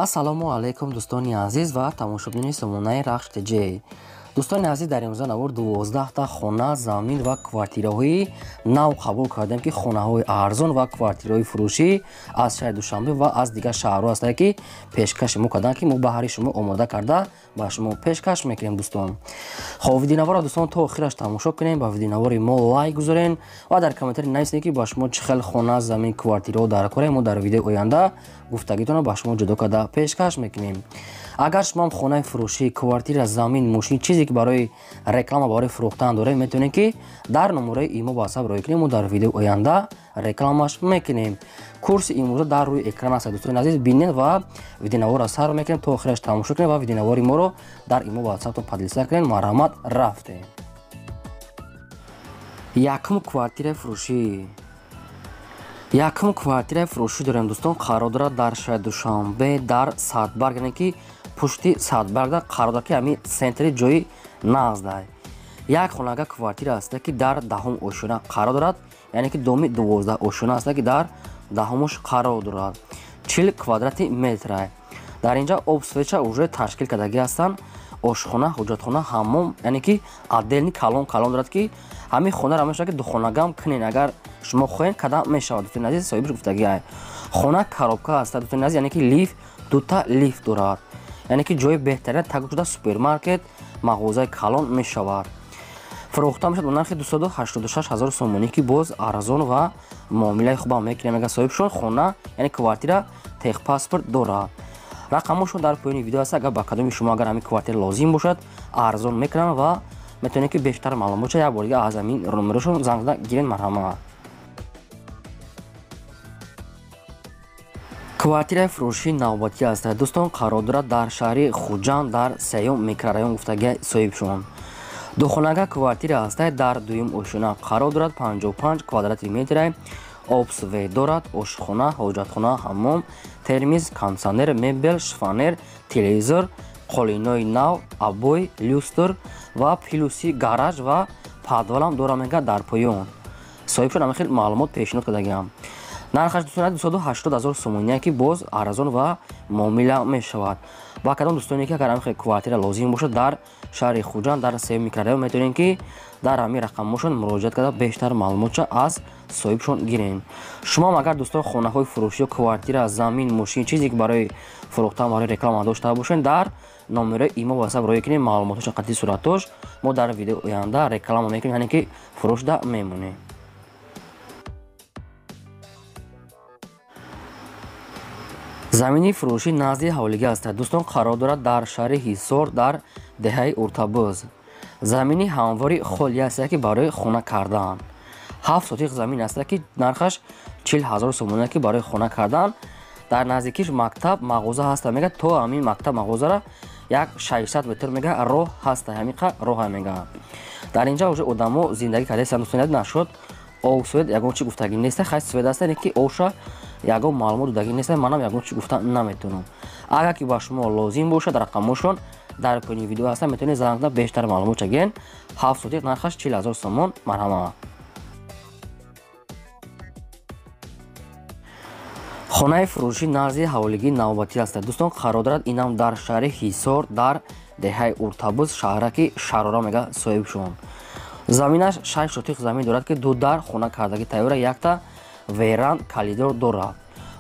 Ассалому алайкум, дӯстони азиз ва тамошобинони сомонаи Рахш ТЖ. Дӯстони азиз, дар имрӯза навор 12та хона, замин ва квартираҳои нав қабул кардем, ки хонаҳои арзон ва квартираҳои фурӯшӣ аз шаҳри Душанбе ва аз дигар шаҳрҳо ҳастанд, ки пешкаши мо карданд, ки мо баҳри шумо омода карда ба шумо пешкаш мекунем, дӯстон. Хоб, видеонаворро, дӯстон, то охираш тамошо кунем, ба видеонавори мо лайк гузорен ва дар комментарий нависед, ки ба шумо чӣ хел хона, замин, квартираҳо дар кора. Мо дар видеои оянда гуфтагитонро ба шумо ҷудо карда пешкаш мекунем. Агар шумоам хонаи фурӯшӣ, квартира, замин, мошин, чизе ки барои реклама, барои фурӯхтан доред, метавонед, ки дар номерои имо ватсап роҳӣ кунем, мо дар видеои оянда рекламаш мекунем. Курси имрӯза дар рӯи экран аст, дӯстони азиз, бинед ва видеонаворро сар мекунем, то охираш тамошо кунед ва видеонавори моро дар имо ватсаптон поделиться кунед. Марҳамат, рафтем. Якум квартираи фурӯшӣ. Якум квартираи фурӯшӣ дорем, дӯстон, қарор дорад дар шаҳри Душанбе, дар Садбарг, яъне ки пушти Садбаргда қарор дорад, ки ҳамин центри ҷои нағздай. Як хонага квартира аст, ки дар 10-ум ошёна қарор дорад, яъне ки доми 12 ошёна аст, ки дар 10-умуш қарор дорад. 40 квадрати метра. Дар инҷа об, свеча уже ташкил кардагӣ ҳастанд. Ошхона, ҳуҷҷатхона, ҳаммом, яъне ки отдельный калон калон дорад, ки ҳамин хонаро мешавад, ки духонагам кунен, агар шумо хоҳед, кадам мешавад, дӯстони азиз, соҳибаш гуфтагӣ ай. Хона коробка аст, дӯстони азиз, яъне ки лифт, дута лифт дорад. Яъне ки ҷои беҳтарин тагу шуда супермаркет, мағозаи калон мешавад. Фурӯхта мешавад бо нархи 286 ҳазор сомонӣ, ки боз арзон ва муомилаи хубам мекунем, агар соҳибшон. Хона, яъне квартира, техпаспорт дорад. Рақамошон дар поёни видео аст. Агар ба кадоми шумо агар ҳамин квартира лозим бошад, арзон мекунам ва метавонед, ки бештар маълумот як бор дига аз ҳамин номерошон занг зада гирен. Марҳамат. Квартираи фурӯшии навбатӣ аст, дӯстон, қарор дорад дар шаҳри Хуҷанд, дар 3-юм микрорайон, гуфтагӣ соҳибшон. Духонага квартира аст, дар 2-юм ошёна қарор дорад, 55 квадрати метра, об, свет дорад, ошхона, ҳоҷатхона, ҳаммом, термиз, кондитсионер, мебел, шифоньер, телевизор, қолинои нав, обои, люстр ва плюси гараж ва подвалам дора, мега дар поён. Соҳибшон ҳамин хел маълумот пешниҳод кардагиам. Нархаш, дӯстон, 280 ҳазор сомоние, ки боз арзон ва муомила мешавад. Ба кадом дӯстоне ки агар ҳамин хел квартира лозим бошад дар шаҳри Хуҷанд, дар 3-юм микрорайон, метавонед, ки дар ҳамин рақамҳошон муроҷиат карда бештар маълумотша аз соҳибшон гирем. Шумоам агар, дӯстон, хонаҳои фурӯшӣ, квартира, замин, мошин, чизе ки барои фурӯхтан, барои реклама дошта бошед, дар номерои имо ватсап роҳӣ кунед маълумотҳоша қатъи суратош, мо дар видеои оянда реклама мекунем, яъне ки фурӯшда мемонем. Замини фурӯшӣ назди ҳавлигӣ аст, дӯстон, қарор дорад дар шаҳри Ҳисор, дар деҳаи Уртабӯз. Замини ҳамвори холӣ аст, ки барои хона кардан. 7 сотиқ замин аст, ки нархаш 40 ҳазор сомонӣ, ки барои хона кардан. Дар наздикиш мактаб, мағоза ҳаста, мега, то ҳамин мактаб, мағозара як 600 метр, мега, роҳ ҳаста, ҳамиқа роҳа, мега. Дар инҷа уже одамо зиндагӣ кардаистанд, дӯстони. Нашуд об, свет, ягон чи гуфтагӣ неста, хай, свет аста, не ки оша ягон маълумот додагӣ неста, манам ягон чи гуфта наметавонам. Агар ки ба шумо лозим бошад, рақамҳошон дар поёни видео ҳастанд, метавонед занг зада бештар маълумот гирен. 7 сотиқ, нархаш 40 ҳазор сомон. Марҳамат. Хонаи фурӯшӣ назди ҳавлигии навбатӣ аст, дӯстон, қарор дорад инам дар шаҳри Ҳисор, дар деҳаи Уртабӯз, шаҳраки Шарора, мега соҳибшон. Заминаш 6 сотиқ замин дорад, ки ду дар хона кардагӣ тайёра, якта веранд, калидор дорад.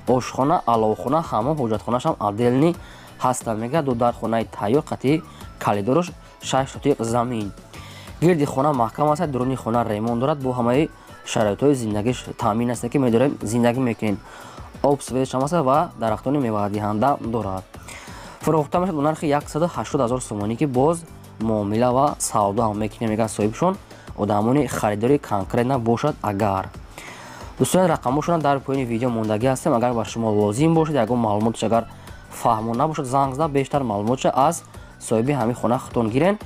Ошхона, аловхона, ҳаммом, ҳоҷатхонашам отдельный ҳаста, мега, ду дар хонаи тайёр қатъи калидорош, 6 сотиқ замин. Гирди хона маҳкам аст, дуруни хона ремонт дорад, бо ҳамаи шароитҳои зиндагиш таъмин аст, ки медорем зиндагӣ мекунем. Об, светшам аст ва дарахтони мевадиҳанда дорад. Фурӯхта мешавад бо нархи 180 ҳазор сомонӣ, ки боз муомила ва савдо ҳам мекунем, мега соҳибшон, одамони харидори конкретно бошад агар. Дӯстони, рақамҳошона дар поёни видео мондагӣ ҳастем. Агар ба шумо лозим бошад, ягон маълумотш агар фаҳмо набошад, занг зада бештар маълумотша аз соҳиби ҳамин хона худтон гирен.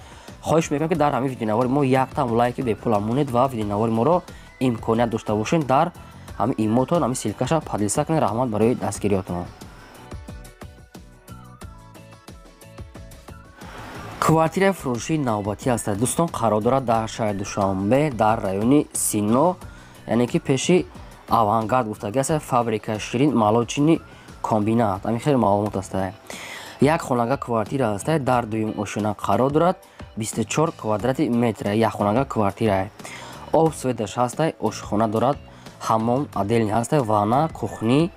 Хоҳиш мекунам, ки дар ҳамин видеонавори мо якта лайки бепула монед ва видеонавори моро имконият дошта бошед, дар ҳамин имотон ҳамин ссылкаша поделиться кунед. Раҳмат барои дастгириётон. Квартираи фурӯшии навбатӣ аст, дӯстон, қарор дорад дар шаҳри Душанбе, дар райони Сино, яъне ки пеши Авангард гуфтагӣ аст, фабрикаи ширин, молочный комбинат. Ҳамин хеле маълумот аст. Як хонага квартира аст, дар дуюм ошёна қарор дорад, 24 квадрати метр як хонага квартира. Об светаш ҳаст, ошхона дорад, ҳаммом отдельный ҳаст, ванна, кухни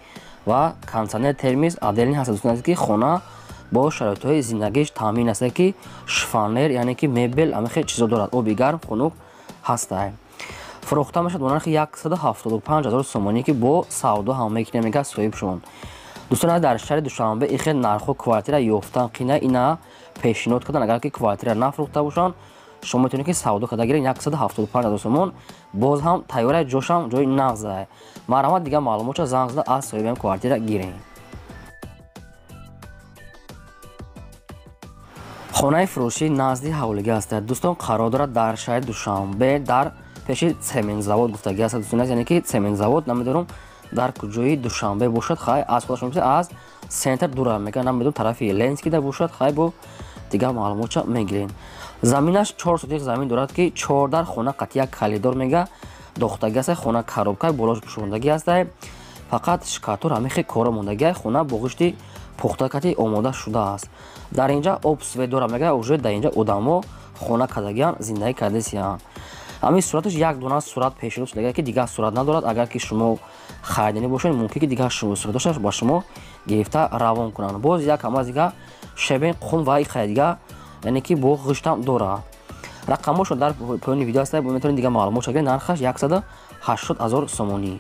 ва кондиционер, термис отдельный ҳаст. Дӯстони азиз, ки хона бо шароитҳои зиндагиш таъмин аст, ки шифонер, яъне ки мебел, ҳамин хел чизо дорад, оби гарм, хунук ҳаст. Фурӯхта мешавад бо нархи 175 000 сомонӣ, ки бо савдо ҳам мекунем, мега соҳибшон. Дӯстон, дар шаҳри Душанбе ин хел нархҳо квартира ёфтан қина, ина пешниҳод кардан. Агар ки квартира нафурӯхта бошанд, шумо метавонед ки савдо карда гиред. 175 000 сомон, боз ҳам тайёра, ҷошам ҷои нағза. Марҳамат, дигар маълумотша занг зада аз соҳибаи квартира гиред. Хонаи фурӯшӣ назди ҳавлигӣ аст. Дӯстон, қарор дорад дар шаҳри Душанбе, дар пеши цементзавод гуфтагӣ аст. Дӯстон, яъне ки цементзавод намедонам дар куҷои Душанбе бошад, хай аз худашон аз центр дура мега, намедонам тарафи Ленскида бошад, хай бо дигар маълумотша мегирем. Заминаш 4 сотих замин дорад, ки 4 дар хона қатъи як калидор мега дохтагӣ аст. Хона коробка болош пӯшондагӣ аст, фақат шкатур ҳамин хел кора мондагӣ. Хона бо ғишти пухта кати омода шудааст. Дар инҷа об свет дора мега, уже дар инҷа одамо хона кардагиан, зиндагӣ кардасиянд. Ҳамин сураташ як дона сурат пешниҳод шудагӣ, ки дигар сурат надорад. Агар ки шумо харидани бошед, мумкин ки дигар суратошаш ба шумо гирифта равон кунанд. Боз як ҳама дигар шебен, қум ва иқай дигар, яъне ки бо ғиштам дорад. Рақамҳошон дар поёни видео аст, метавонед дигар маълумот гиред. Нархаш 180 000 сомонӣ.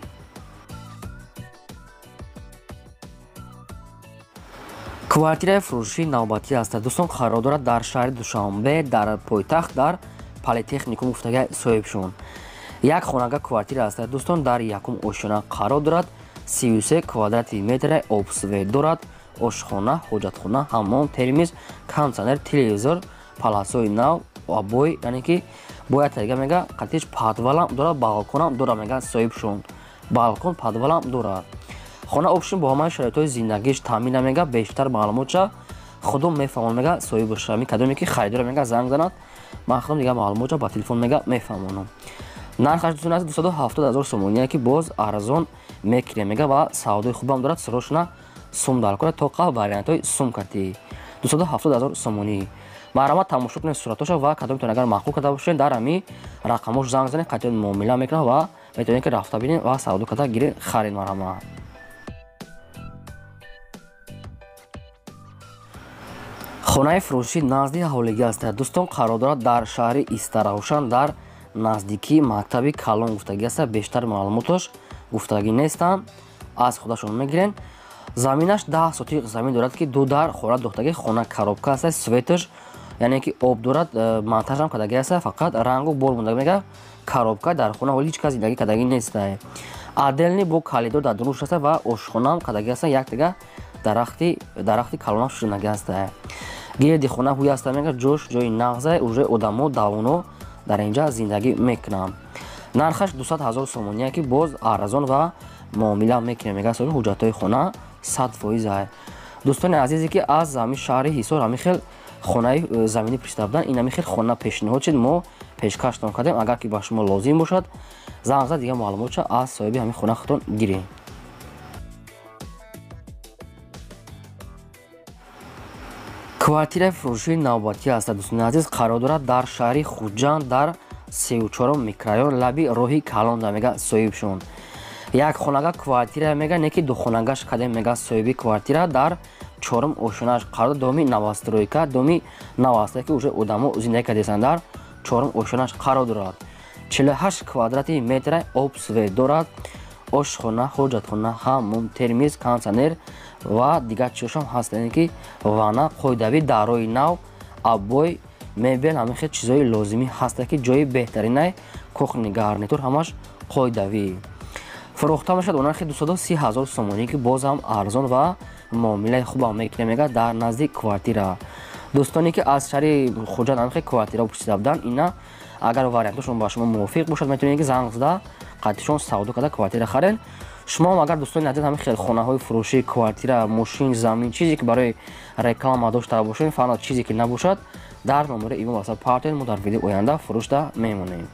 Квартираи фурӯшӣ навбатӣ аст. Дӯстон, қарор дорад дар шаҳри Душанбе, дар пойтахт, дар политехникум гуфтагӣ соҳибшон. Як хонага квартира аст. Дӯстон, дар якум ошёна қарор дорад, 33 квадрати метр обсвет дорад, ошхона, ҳоҷатхона, ҳаммом, термис, кондиционер, телевизор, паласои нав, обой, яъне ки бояд тарига мега қатиш подвалам дорад, балконам дорад, мега соҳибшон. Балкон, подвалам дорад. Хона обшин бо ҳамаи шароитҳои зиндагиш таъмин мега. Бештар маълумотша худом мефаҳмон, мега соҳибаш. Ҳамин кадоме ки харидора мега занг занад, ман худам дигар маълумотша ба телефон мега мефаҳмонам. Нархаш дӯстон аст 270 000 сомонӣ, ки боз арзон мекунем мега ва савдои хубам дорад. Срочно сум дар кора, тоқа вариантҳои сум картӣ 270 000 сомонӣ. Марҳамат, тамошо кунед суратоша ва кадомтон агар маъқул карда бошед, дар ҳамин рақамҳош занг занед, қатъият муомила мекунад ва метавонед ки рафта бинед ва савдо карда гиред, харед. Марҳамат. Хонаи фурӯшӣ назди ҳавлигӣ аст. Дӯстон, қарор дорад дар шаҳри Истаравшан, дар наздикии мактаби калон гуфтагӣ аст. Бештар маълумотош гуфтагӣ нестанд, аз худашон мегирен. Заминаш 10 сотих замин дорад, ки ду дар хона дохтагӣ, хона коробка аст, светаш, яъне ки об дорад, монтажам кардагӣ аст, фақат рангу бор мондагӣ мега. Коробка дар хона ҳоли ҳеҷ кас зиндагӣ кардагӣ нест. Отдельный бо калидор дар дунуш аст ва ошхонаам кардагӣ аст, як дига дарахти калонам шудагӣ аст. Гирди хона ҳуй аст мега, ҷош ҷои нағза, уже одамо давоно дар инҷа зиндагӣ мекунанд. Нархаш 200 000 сомонӣ, ки боз арзон ва муомила мекунем мега. Соҳиби ҳуҷҷатҳои хона 100%. Дӯстони азизе ки аз ҳамин шаҳри Ҳисор ҳамин хел хонаи заминӣ пурсида буданд, ин ҳамин хел хона пешниҳод шуд, мо пешкаштон кардем. Агар ки ба шумо лозим бошад, занг зад, дигар маълумотша аз соҳиби ҳамин хона худтон гиред. Квартираи фурӯшии навбатӣ аст. Дӯстони азиз, қарор дорад дар шаҳри Хуҷанд, дар 34 микрорайон, лаби роҳи калонда мега соҳибшон. Як хонага квартира мега, не ки ду хонагаш кадем мега соҳиби квартира. Дар чорум ошёнаш қарор, доми новостройка, доми новостройка, уже одамо зиндагӣ кардесанд, дар чорум ошёнаш қарор дорад. 48 квадрати метр об свет дорад, ошхона, ҳоҷатхона, ҳаммом, термис, кондиционер ва дигар чизошам ҳаст, яъне ки ванна, қоидавӣ, дарои нав, обой, мебел, ҳамин хел чизҳои лозимӣ ҳаст, ки ҷои беҳтаринай, кухни, гарнитур ҳамаш қоидавӣ. Фурӯхта мешавад бо нархи 230 000 сомонӣ, ки боз ҳам арзон ва муомилаи хубам мекунем мега дар назди квартира. Дӯстоне ки аз шаҳри Хуҷанд ҳамин хел квартира пурсида буданд, ина агар вариантошон ба шумо мувофиқ бошад, метавонед ки занг зада қатъишон савдо карда квартира харед. Шумо агар дӯстони азиз ҳамин хел хонаҳои фурӯшӣ, квартира, мошин, замин, чизе ки барои реклама дошта бошед, фақат чизе ки набошад, дар номери имо васат партоед, мо дар видеои оянда фурӯшда мемонем.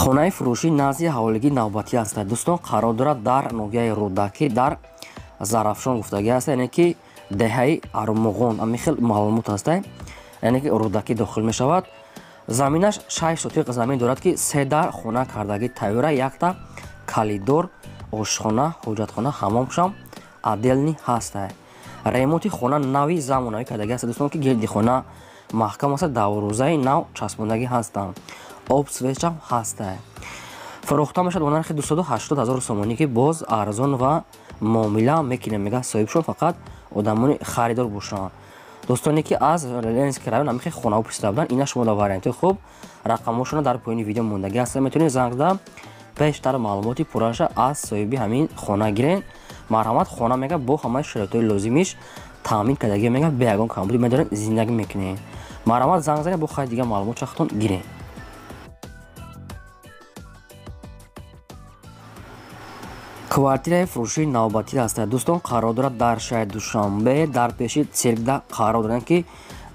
Хонаи фурӯшӣ назди ҳаволигии навбатӣ аст. Дӯстон, қарор дорад дар ноҳияи Рӯдакӣ, дар Зарафшон гуфтагӣ аст, яъне ки деҳаи Армуғон, ҳамин хел маълумот аст, яъне ки Рӯдакӣ дохил мешавад. Заминаш 6 сотиқ замин дорад, ки 3 дар хона кардагӣ тайёра, якта калидор, ошхона, ҳоҷатхона, ҳамомшам отдельный ҳаст. Ремонти хона нави замонавӣ кардагӣ аст, дӯстон, ки гирди хона маҳкам аст, даврӯзаи нав часпондагӣ ҳастанд, об свечам ҳаст. Фурӯхта мешавад бо нархи 280 ҳазор сомонӣ, ки боз арзон ва муомила мекунем, мега соҳибшон, фақат одамони харидор бошанд. Дӯстоне ки аз Ленинский район ҳамин хел хонаҳо пурсида буданд, ина шумо дар вариантҳои хуб, рақамҳошона дар поёни видео мондагӣ ҳастанд, метавонед занг зада бештар маълумоти пурраша аз соҳиби ҳамин хона гирен. Марҳамат, хона мега бо ҳамаи шароитҳои лозимиш таъмин кардагӣ, мега бе ягон камбудӣ медоред, зиндагӣ мекунед. Марҳамат, занг занед, бо хайр дигар маълумот чахтон гирен. Квартираи фурӯшии навбатӣ аст. Дӯстон, қарор дорад дар шаҳри Душанбе, дар пеши циркда қарор доранд, ки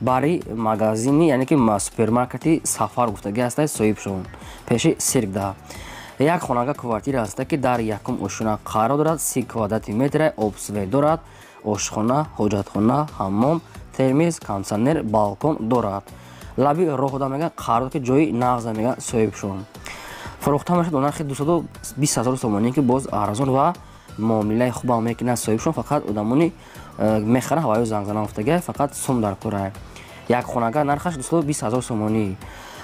бари магазини, яъне ки супермаркети Сафар гуфтагӣ аст, соҳибшон пеши циркда. Як хонага квартира аст, ки дар якум ошхона қарор дорад, 30 квадрати метра, обсвет дорад, ошхона, ҳоҷатхона, ҳаммом, термиз, кондитсионер, балкон дорад. Лаби роҳ мега қарор, ки ҷои нағза, мега соҳибшон. Фурӯхта мешавад бо нархи 220 ҳазор сомонӣ, ки боз арзон ва муомилаи хубам мекунад соҳибшон, фақат одамони мехаранд ҳаваё занг занан гуфтагӣ, фақат сум дар кора. Як хонага нархаш 220 ҳазор сомонӣ.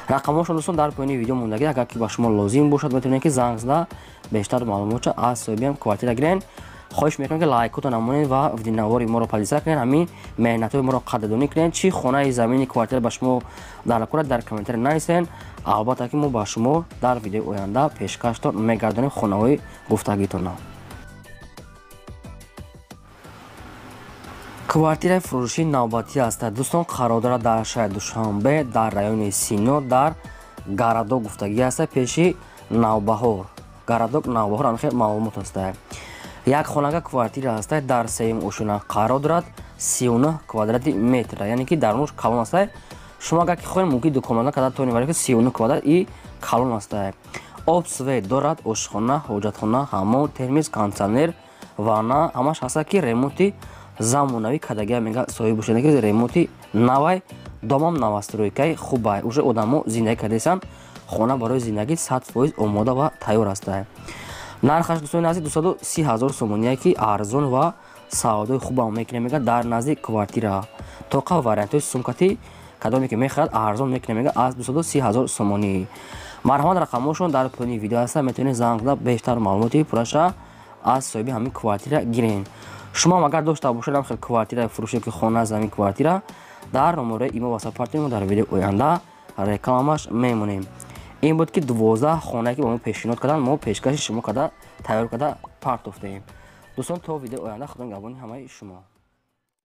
Рақамҳошон, дӯстон, дар поёни видео мондагӣ, агар ки ба шумо лозим бошад, метавонед ки занг зада бештар маълумотша аз соҳибиам квартира гирен. Хоҳиш мекунам, ки лайкотон намонед ва видеонавори моро подписаться кунед, ҳамин меҳнатҳои моро қадрдонӣ кунед. Чӣ хонаи замини квартира ба шумо дар кора, дар комментария нависед, албатта ки мо ба шумо дар видеои оянда пешкаштон мегардонем хонаҳои гуфтагитонро. Квартираи фурӯшии навбатӣ аст. Дӯстон, қарор дорад дар шаҳри Душанбе, дар райони Сино, дар Городок гуфтагӣ аст, пеши Навбаҳор. Городок Навбаҳор, ҳамин хел маълумот аст. Як хонага квартира аст, дар сеюм ошёна қарор дорад, 39 квадрати метр, яъне ки дарунаш калон аст. Шумо агар ки хоҳед, мумкин дуконада када тонед, вале ки 39 квадрат и калон аст. Об свет дорад, ошхона, ҳоҷатхона, ҳаммом, термиз, кондитсионер, ванна ҳамаш ҳаст, ки ремонти замонавӣ кардагия, мега соҳиб бошед, ки ремонти навай, домам новостройкаи хубай, уже одамо зиндагӣ кардесанд, хона барои зиндагӣ 100% омода ва тайёр аст. Нархаш, дӯстони азиз, 230 ҳазор сомоние, ки арзон ва савдои хубам мекунем, мега дар назди квартира. Тоқа вариантҳои сумкатӣ кадоме ки мехарад, арзон мекунем, мега аз 230 ҳазор сомонӣ. Марҳамат, рақамҳошон дар поёни видео ҳастанд, метавонед занг зада бештар маълумоти пурраша аз соҳиби ҳамин квартира гирен. Шумо ҳам агар дошта бошед ҳам хел квартираи фурӯшӣ, ки хона, замин, квартира, дар номераи имо ва сапартини мо дар видеои оянда рекламаш мемонем. Ин буд ки 12 хонае ки ба мо пешниҳод карданд, мо пешкаши шумо карда тайёр карда партофтаем. Дӯстон, то видеои оянда, Худо нигаҳбони ҳамаи шумо.